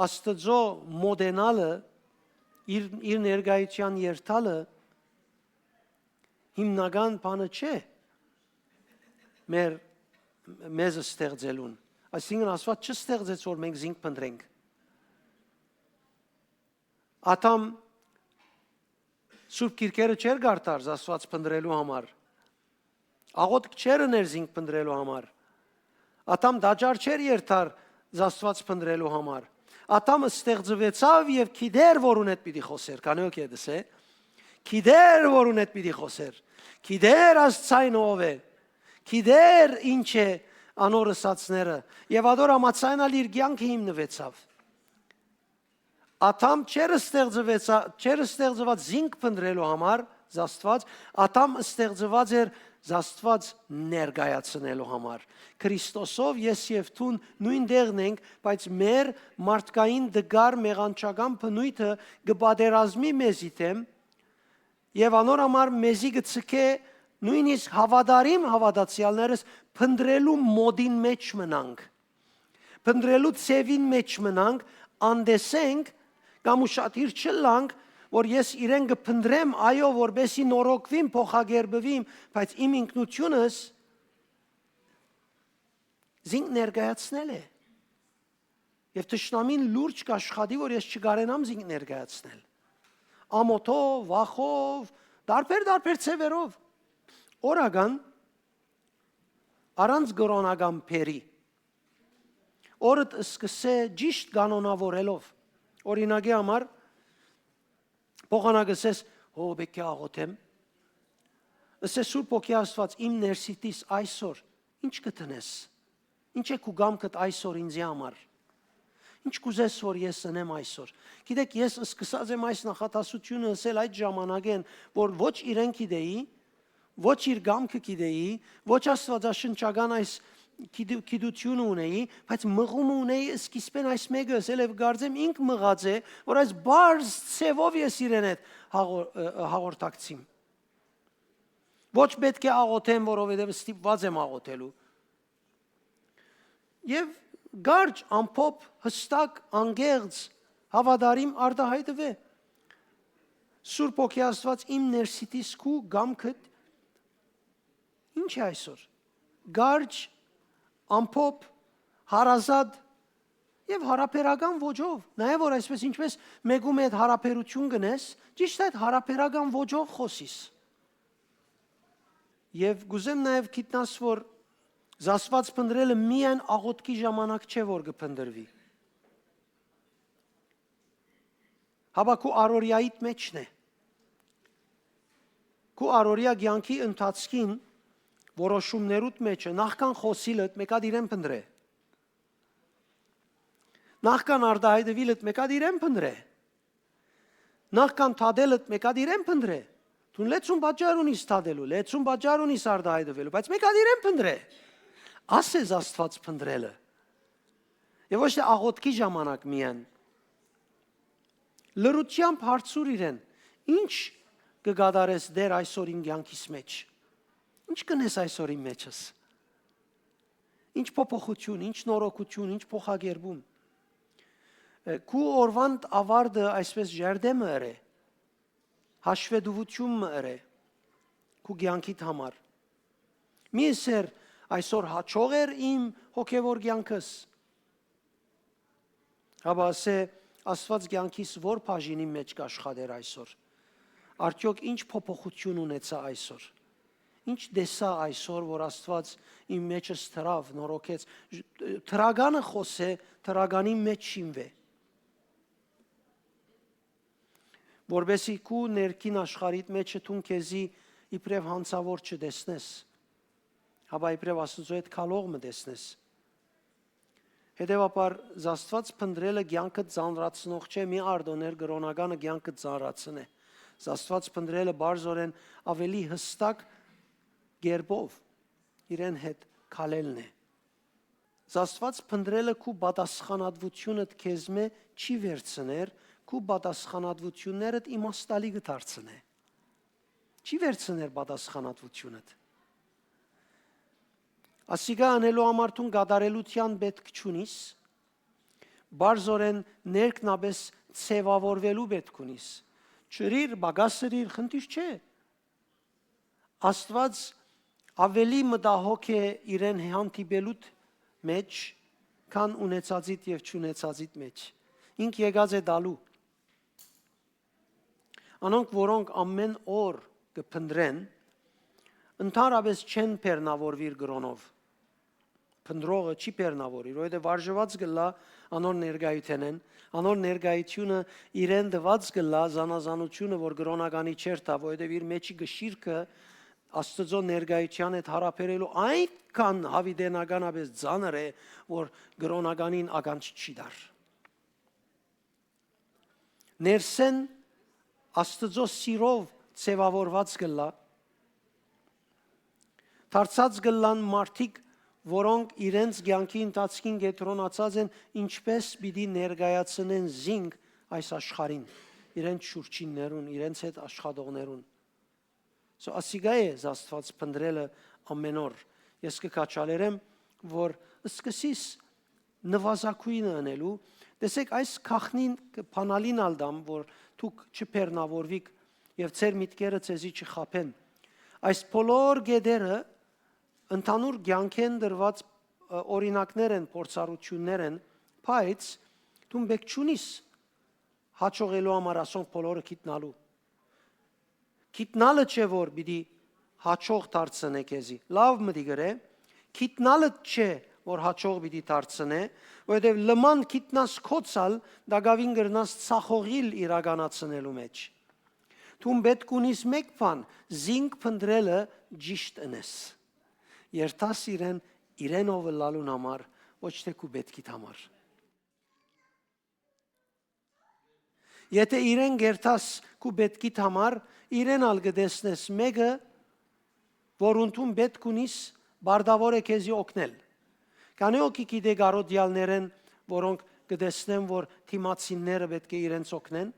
Աստուծոյ մոտենալը, իր, իր ներկայութեան երթալը հիմնական բանը չէ մեր, մեզ ստեղծելուն։ Այսինքն, Աստուած չստեղծեց, որ մենք զինք փնտռենք։ Ադամ Սուրբ Գիրքերը չէր կարդար Աստուած փնտռելու համար։ Աղօթք չէր ըներ զինք փնտռելու համար։ Ադամ տաճար չէր երթար Աստուած փնտռելու համար։ Ադամ ստեղծուեցաւ եւ գիտեր, որուն հետ պիտի խօսեր, քանի՞ հոգի է դսե։ Գիտեր, որուն հետ պիտի խօսեր։ Գիտեր, այս ձայնը ով է։ Գիտեր, ինչ է անոր ըսածները։ Եւ ադոր համաձայնալ իր կեանքը հիմնուեցաւ։ Ադամ չէր ստեղծուեցա-, չէր ստեղծուած զինք փնտռելու համար, Աստուած, Ադամ ստեղծուած էր Աստուած ներկայացնելու համար։ Քրիստոսով ես եւ դուն նոյն տեղն ենք, բայց մեր մարդկային դգար մեղանչական բնոյթը կը պատերազմի մեզի դէմ, եւ անոր համար մեզի կը ցկէ նոյնիսկ հաւատարիմ հաւատացեալներս փնտռելու մոդին մէջ մնանք, փնտռելու ձեւին մէջ մնանք, անտեսենք կամ ուշադիր չըլլանք, որ ես իրեն կը փնտռեմ, այո, որպեսզի նորոգուիմ, փոխակերպուիմ, բայց իմ ինքնութիւնս զինք ներկայացնել է։ Եւ թշնամին լուրջ կ'աշխատի, որ ես չկարենամ զինք ներկայացնել։ Ամօթով, վախով, տարբեր-տարբեր ձևերով։ Օրական, առանց կրօնական բերի, օրդ սկսէ ճիշտ կանոնաւորելով։ Օրինակի համար, փոխանակ ըսես, հո, պէտք է աղօթեմ։ Ըսես, Սուրբ Հոգի Աստուած, իմ ներսիտիս այսօր ի՞նչ կը դնես։ Ի՞նչ է քու կամքդ այսօր ինձի համար։ Ի՞նչ կ'ուզես, որ ես ընեմ այսօր։ Գիտեք, ես սկսած եմ այս նախադասությունը ըսել այդ ժամանակէն, որ ոչ իրեն գիտեի, ոչ իր կամքը գիտեի, ոչ աստուածաշնչական այս գիտու-, գիտութիւնը ունեի, բայց մղումը ունեի սկիզբէն այս մէկը ըսել եւ կարծեմ ինք մղած է, որ այս բարձ ձևով ես իրեն հետ հաղոր-, ը, ը, հաղորդակցիմ։ Ոչ պէտք է աղօթեմ, որովհետեւ ստիպված եմ աղօթելու։ Եւ կարճ, ամփոփ, հստակ, անկեղծ, հաւատարիմ արտայայտուէ։ Սուրբ Հոգի Աստուած, իմ ներսիտիս քու կամքդ ի՞նչ է այսօր։ Կարճ, ամփոփ, հարազատ եւ յարաբերական ոճով։ Նաեւ որ այսպես ինչպես մեկու մէ հետ յարաբերութիւն կ'ընես, ճիշտ այդ յարաբերական ոճով խօսիս։ Եւ կ'ուզեմ նաեւ գիտնաս, որ Աստուած փնտռելը միայն աղօթքի ժամանակ չէ, որ կը փնտռուի, հապա քու առօրեայիդ մէջն է։ Քու առօրեայ կեանքի ընթացքին որոշումներուդ մէջը, նախքան խօսիլդ, մէկա դիրեն փնտռէ։ Նախքան արտայայտուիլդ, մէկա դիրեն փնտռէ։ Նախքան թատելդ, մէկա դիրեն փնտռէ։ Դուն լեցուն պատճառ ունիս թատելու, լեցուն պատճառ ունիս արտայայտուելու, բայց մէկա դիրեն փնտռէ։ Ասես Աստուած փնտռելը։ Եւ ոչ թե աղոթքի ժամանակ միայն։ Լրությամբ հարցուր իրեն. «Ի՞նչ կը կատարես, Տէր, այսօր իմ կեանքիս մէջ։ Ի՞նչ կ'ընես այսօր իմ մէջս։ Ի՞նչ փոփոխություն, ի՞նչ նորոգություն, ի՞նչ փոխակերպում»։ Ը, քու օրուանդ աւարտը այսպէս ժերտեմը ըրէ, հաշուետուութիւն մը ըրէ քու կեանքիդ համար։ Մի ըսեր. «Այսօր հաճո՞ղ էր իմ հոգեւոր կեանքս»։ Հապա ըսէ. «Աստուած կեանքիս ո՞ր բաժինի մէջ կ'աշխատէր այսօր։ Արդեօք ի՞նչ փոփոխություն ունեցայ այսօր։ Ի՞նչ տեսայ այսօր, որ Աստուած իմ մէջս դրաւ, նորոգեց»։ Դրականը խօսէ, դրականի մէջ շինուէ, որպէսզի քու ներքին աշխարհիդ մէջը դուն քեզի իբրեւ յանցաւոր չտեսնես, հապա իբրեւ Աստուծոյ հետ քալող մը տեսնես։ Հետեւաբար, Աստուած փնտռելը կեանքը ծանրացնող չէ, մի արտոնհեր կրօնականը կեանքը ծանրացնէ։ Աստուած փնտռելը պարզօրէն աւելի յստակ կերպով իրեն հետ քալելն է։ Աստուած փնտռելը քու պատասխանատուութիւնդ քեզմէ չի վերցներ, քու պատասխանատուութիւններդ իմաստալի կը դարձնէ։ Չի վերցներ պատասխանատուութիւնդ։ Ասիկա ընելու համար դուն կատարելութեան պէտք չունիս, պարզօրէն ներքնապէս ձեւաւորուելու պէտք ունիս։ Չըրիր, պակասըրիր, խնդիր չէ։ Աստուած աւելի մտահոգ է իրեն հանդիպելուդ մէջ, քան ունեցածիդ եւ չունեցածիդ մէջ։ Ինք եկած է տալու։ Անոնք, որոնք ամէն օր կը փնտռեն, ընդհանրապէս չեն բեռնաւորուիր կրօնով։ Փնտռողը չի բեռնաւորուիր, որովհետեւ վարժուած կ'ըլլայ անոր ներկայութենէն, անոր ներկայութիւնը իրեն տուած կ'ըլլայ զանազանութիւնը, որ կրօնականի չէր տայ, որովհետեւ իր մէջի կշիռքը Աստուծոյ ներկայութեան հետ յարաբերելու այնքան յաւիտենականապէս ծանր է, որ կրօնականին ականջ չի տար։ Ներսէն Աստուծոյ սիրով ձեւաւորուած կ'ըլլայ, դարձած կ'ըլլան մարդիկ, որոնք իրենց կեանքի ընթացքին կեդրոնացած են, ինչպէս պիտի ներկայացնեն զինք այս աշխարհին, իրենց շուրջիններուն, իրենց հետ աշխատողներուն։ So, ասիկա է Աստուած փնտռելը ամէն օր։ Ես կը քաջալերեմ, որ սկսիս նուազագոյնը ընելու։ Տեսեք, այս գաղտնին կը բանալին ալ տամ, որ դուք չբեռնաւորուիք եւ ձեր միտքերը ձեզի չխաբեն։ Այս բոլոր կետերը ընդհանուր կեանքէն տրուած, ը, օրինակներ են, փորձառութիւններ են, բայց դուն պէտք չունիս հաջողելու համար ասոնք բոլորը գիտնալու։ Գիտնալը չէ, որ պիտի հաջող դարձնէ քեզի։ Լաւ մտի գրէ, գիտնալը չէ, որ հաջող պիտի դարձնէ, որովհետեւ լման գիտնաս քոց ալ, տակաւին կրնաս ցախողիլ իրականացնելու մէջ։ Դուն պէտք ունիս մէկ բան, զինք փնտռելը ճիշդ ընես։ Երթաս իրեն, իրեն ով ըլլալուն համար, ոչ թե քու պէտքիդ համար։ Եթէ իրեն կերթաս քու պէտքիդ համար, իրեն ալ կը տեսնես մէկը, որուն դուն պէտք ունիս, պարտաւոր է քեզի օգնել։ Քանի՞ հոգի գիտէք առօտեալներէն, որոնք կը տեսնեն, որ դիմացինները պէտք է իրենց օգնեն։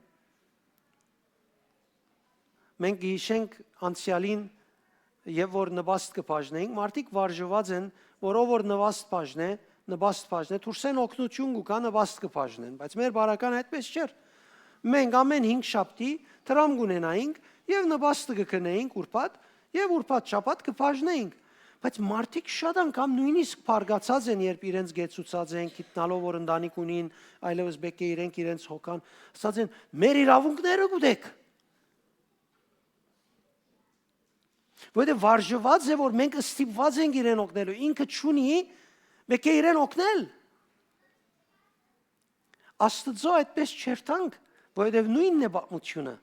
Մենք կը յիշենք անցեալին, երբ որ նպաստ կը բաժնենք, մարդիկ վարժուած են, որ ով որ նպաստ բաժնէ, նպաստ բաժնէ, դուրսէն օգնութիւն կու գայ, նպաստ կը բաժնեն, բայց մեր բարական այդպէս չէր։ Մենք ամէն հինգ շաբթի դրամ կունենայինք եւ նպաստը կը գնեինք ուրբաթ, եւ ուրբաթ շաբաթ կը բաժնեինք։ Բայց մարդիկ շատ անգամ նոյնիսկ բարկացած են, երբ իրենց գեցուցած են, գիտնալով որ ընտանիք ունին, այլեւս պէտք է իրենք իրենց հոգան, ասած են. «Մեր իրաւունքները կուտեք»։ Որովհետեւ վարժուած է, որ մենք ստիպված ենք իրեն օգնելու, ինքը չունի, պէտք է իրեն օգնել։ Աստուծոյ այդպէս չերթանք, որովհետեւ նոյնն է պատմութիւնը։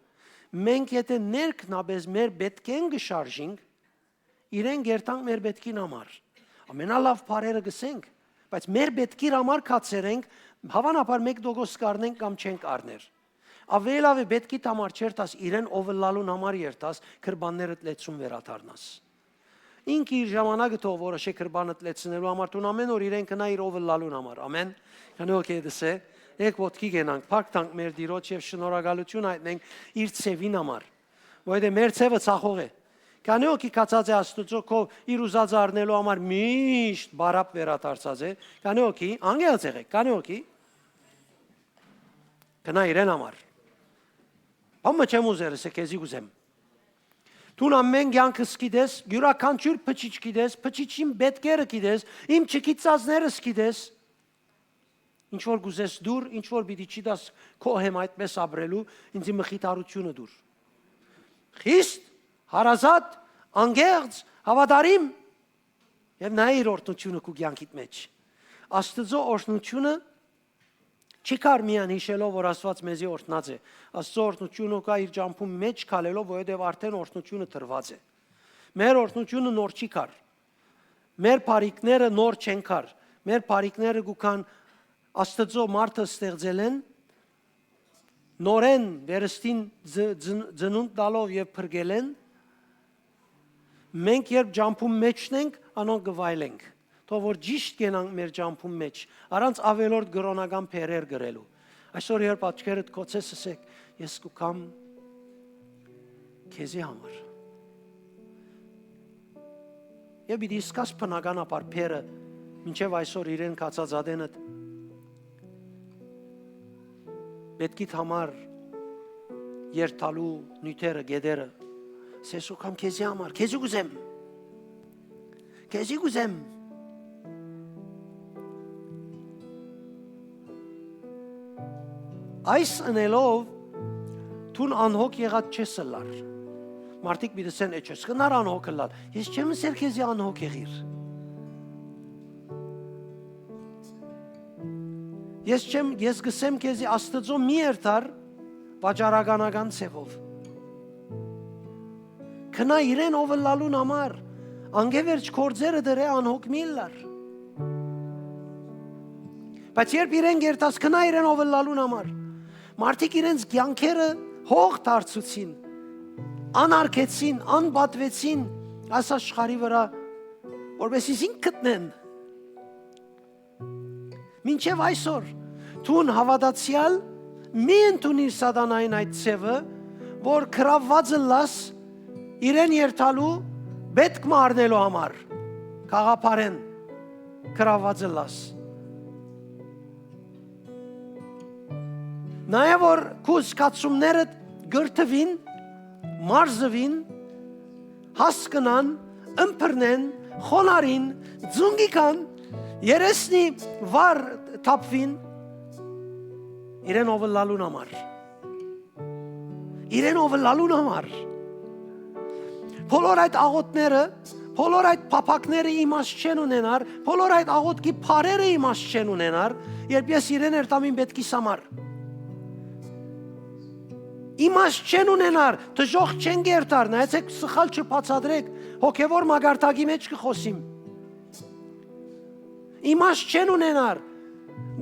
Մենք եթէ ներքնապէս մեր պէտքէն կը շարժինք, իրեն կերտանք մեր պէտքին համար։ Ամենալաւ բառերը կ'ըսենք, բայց մեր պէտքին համար կացերենք, հաւանաբար մէկ տոկոս կ'առնենք կամ չենք առներ։ Աւելի լաւ է պէտքիդ համար չերթաս, իրեն ով ըլլալուն համար երթաս, կրպաններդ լեցուն վերադառնաս։ Ինքը իր ժամանակը թող որոշէ կրպանդ լեցնելու համար, դուն ամէն օր իրեն գնա իր ով ըլլալուն համար։ Ամէն։ Քանի օքեյ դսե, եք ոտքի կենանք, փառք տանք մեր Տիրոջ եւ շնորհակալութիւն հայտնենք իր ձեւին համար, որովհետեւ մեր ձեւը ցախող է։ Քանի օքի կացած է Աստուծոյ, քո իր ուզածը առնելու համար միշտ բարապ վերադարձած է։ Քանի օքի, անգեղծ եղեք, քանի օքի, գնա իրեն համար։ Բան մը չեմ ուզեր, ըսե քեզի կ'ուզեմ։ Դուն ամէն կեանքս գիտես, իւրաքանչիւր փչիչ գիտես, փչիչին պէտքերը գիտես, իմ չգիտածներս գիտես։ Ինչ որ կ'ուզես դուր, ինչ որ պիտի չի տաս քո հեմ այդպես ապրելու, ինձի մխիթարութիւնը դուր։ Խիստ, հարազատ, անգեղծ, հաւատարիմ, եւ նայ իր օրհնութիւնը քու կեանքիդ մէջ։ Աստուծոյ օրհնութիւնը չի գար միայն յիշելով որ Աստուած մեզի օրհնած է։ Աստուծոյ օրհնութիւնը կայ իր ճամբուն մէջ քալելով, որովհետեւ արդէն օրհնութիւնը տրուած է։ Մեր օրհնութիւնը նոր չի գար։ Մեր բարիքները նոր չեն գար։ Մեր բարիքները կու գան Աստուծոյ մարդը ստեղծելէն, նորէն վերստին ձ-, ձ-, ծնունդ տալով եւ փրկելէն, մենք երբ ճամբուն մէջն ենք, անոնք կը վայելենք։ Թող որ ճիշտ կենանք մեր ճամբուն մէջ, առանց ավելորդ կրօնական բեռեր կրելու։ Այսօր երբ աչքերդ կոցես, ըսեք. «Ես կու գամ քեզի համար»։ Եւ պիտի զգաս բնականաբար բեռը մինչեւ այսօր իրեն գացած ատենդ, պէտքիդ համար երթալու նիւթերը, գետերը, սեսուկ համ քեզի համար, քեզի կ'ուզեմ, քեզի կ'ուզեմ։ Այս ընելով դուն անհոգ եղած չես ըլլար։ Մարդիկ պիտի ըսեն. «Է, չես կնար անհոգ ըլլալ»։ Ես չեմ ըսեր քեզի անհոգ եղիր։ Ես չեմ, ես կ'ըսեմ քեզի Աստուծոյ մի երթար վաճառականական ձևով։ Գնա իրեն ով ըլլալուն համար, անկէ վերջ գործերը դրե անհոգ մի ըլլար։ Բայց երբ իրեն կերտաս, գնա իրեն ով ըլլալուն համար։ Մարդիկ իրենց կեանքերը հող դարձուցին, անարգեցին, անպատուեցին այս աշխարհի վրայ, որպեսզի զինք գտնեն։ Մինչեւ այսօր դուն հաւատացեալ մի ընդունիր սատանային այդ ձևը, որ գրաւուած ըլլաս իրեն երթալու պէտք մը առնելու համար, գաղափարէն գրաւուած ըլլաս։ Նաեւ որ քու զգացումներդ կրթուին, մարզուին, հասկնան, ըմբռնեն, խոնարհին, ձունկի գան, երեսնի վար թափուին, իրեն ով ըլլալուն համար։ Իրեն ով ըլլալուն համար։ Բոլոր այդ աղօթքները, բոլոր այդ փափաքները իմաստ չեն ունենար, բոլոր այդ աղօթքի բառերը իմաստ չեն ունենար, երբ ես իրեն երթամ իմ պէտքիս համար։ Իմաստ չեն ունենար, դժոխք չեն կերտար, նայեցեք, սխալ չբացատրեք, հոգեվոր մակարդակի մէջ կը խօսիմ։ Իմաստ չեն ունենար,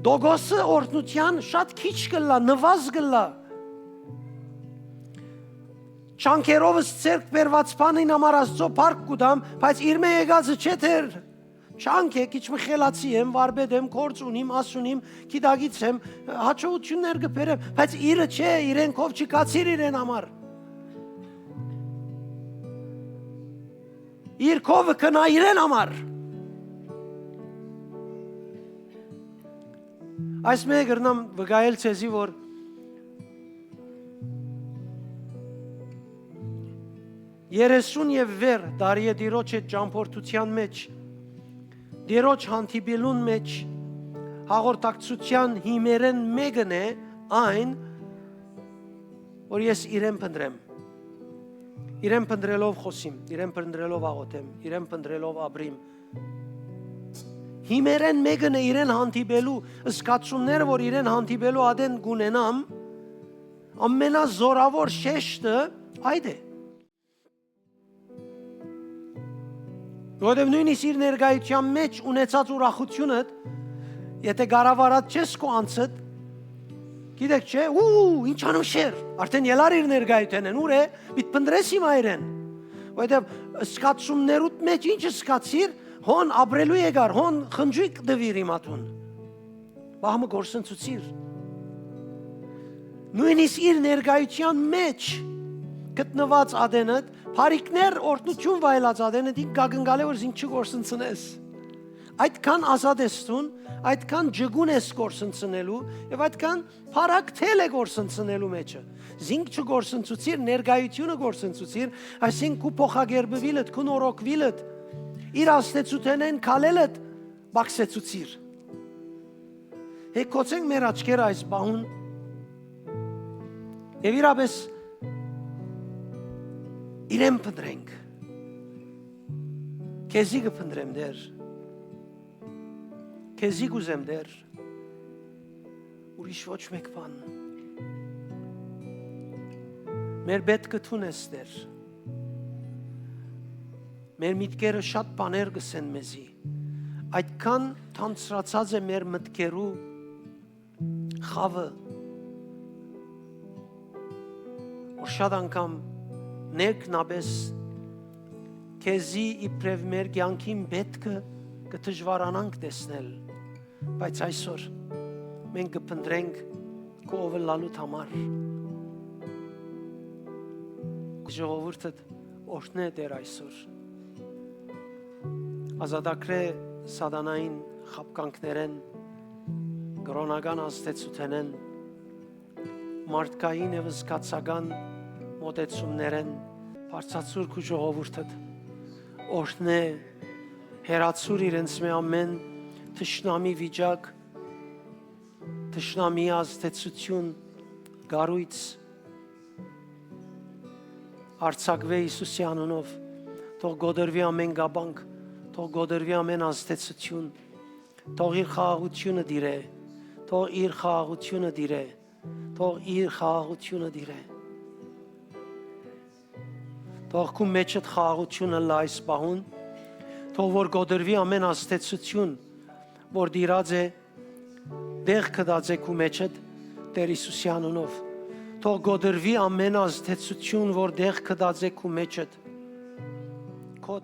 տոկոսը օրհնութեան շատ քիչ կ'ըլլայ, նուազ կ'ըլլայ։ Չանքերովս ձեռք բերուած բանին համար Աստուծոյ փառք կու տամ, բայց իրմէ եկածը չէ դեռ։ Չանք է, քիչ մը խելացի եմ, վարպետ եմ, գործ ունիմ, աս ունիմ, գիտակից եմ, հաջողութիւններ կը բերեմ, բայց իրը չէ, իրեն քով չկացիր իրեն համար։ Իր քովը կնայ իրեն համար։ Այս մէկը կրնամ վկայել ձեզի, որ երեսուն եւ վեր տարի է Տիրոջ հետ ճամփորդութեան մէջ, Տիրոջ հանդիպելուն մէջ, հաղորդակցութեան հիմերէն մէկն է այն, որ ես իրեն փնտռեմ։ Իրեն փնտռելով խօսիմ, իրեն փնտռելով աղօթեմ, իրեն փնտռելով ապրիմ։ Հիմերէն մէկն է իրեն հանդիպելու, զգացումները, որ իրեն հանդիպելու ատեն կունենամ, ամենազորաւոր շեշտը այդ է։ Որովհետեւ նոյնիսկ իր ներկայութեան մէջ ունեցած ուրախութիւնդ, եթէ կառավարած չես քո անձդ, գիտեք չէ, ու, ինչ անուշեր, արդէն ելար իր ներկայութենէն, ուր է, պիտի փնտռես հիմա իրեն։ Որովհետեւ զգացումներուդ մէջ ինչ զգացիր, հոն ապրելու եկար, հոն խնջոյք տուիր իմատուն։ Պահ մը կորսնցուցիր։ Նոյնիսկ իր ներկայութեան մէջ գտնուած ատենդ, բարիքներ, օրհնութիւն վայելած ատենդ, ինք կակնկալէ որ զինք չկորսնցնես։ Այդքան ազատ ես դուն, այդքան ջկուն ես կորսնցնելու եւ այդքան բարակ թել է կորսնցնելու մեջը։ Զինք չկորսնցուցիր, ներկայութիւնը կորսնցուցիր, այսինքն քու փոխակերպուիլդ, քու նորոգուիլդ, իր ազդեցութենէն քալելդ պակսեցուցիր։ Հեքոցենք մեր աչքերը այս պահուն եւ իրապէս իրեն փնտռենք։ Քեզի կը փնտռեմ, Տէր։ Քեզի կ'ուզեմ, Տէր։ Ուրիշ ոչ մէկ բան։ Մեր պէտքը դուն ես, Տէր։ Մեր միտքերը շատ բաներ կ'ըսեն մեզի։ Այդքան թանձրացած է մեր մտքերու խաւը, որ շատ անգամ ներքնապէս քեզի իբրեւ մեր կեանքին պէտքը կը դժուարանանք տեսնել, բայց այսօր մենք կը փնտռենք քո ով ըլլալուդ համար։ Ժողովուրդդ օրհնէ, Տէր, այսօր։ Ազատագրէ սատանային խաբկանքներէն, կրօնական ազդեցութենէն, մարդկային եւ զգացական մոտեցումներէն, բարձրացուր քու ժողովուրդդ, օրհնէ, հեռացուր իրենց մէ ամէն թշնամի վիճակ, թշնամի ազդեցութիւն, կառոյց, արձակուէ Յիսուսի անունով, թող կոտրուի ամէն կապանք, թող կոտրուի ամէն ազդեցութիւն, թող իր խաղաղութիւնը տիրէ, թող իր խաղաղութիւնը տիրէ, թող իր խաղաղութիւնը տիրէ։ Թող քու մեջդ խաղաղութիւնը ըլլայ այս պահուն, թող որ կոտրուի ամէն ազդեցութիւն, որ տիրած է, տեղ գտած է քու մեջդ, Տէր Յիսուսի անունով։ Թող կոտրուի ամէն ազդեցութիւն, որ տեղ գտած է քու մեջդ։ Քո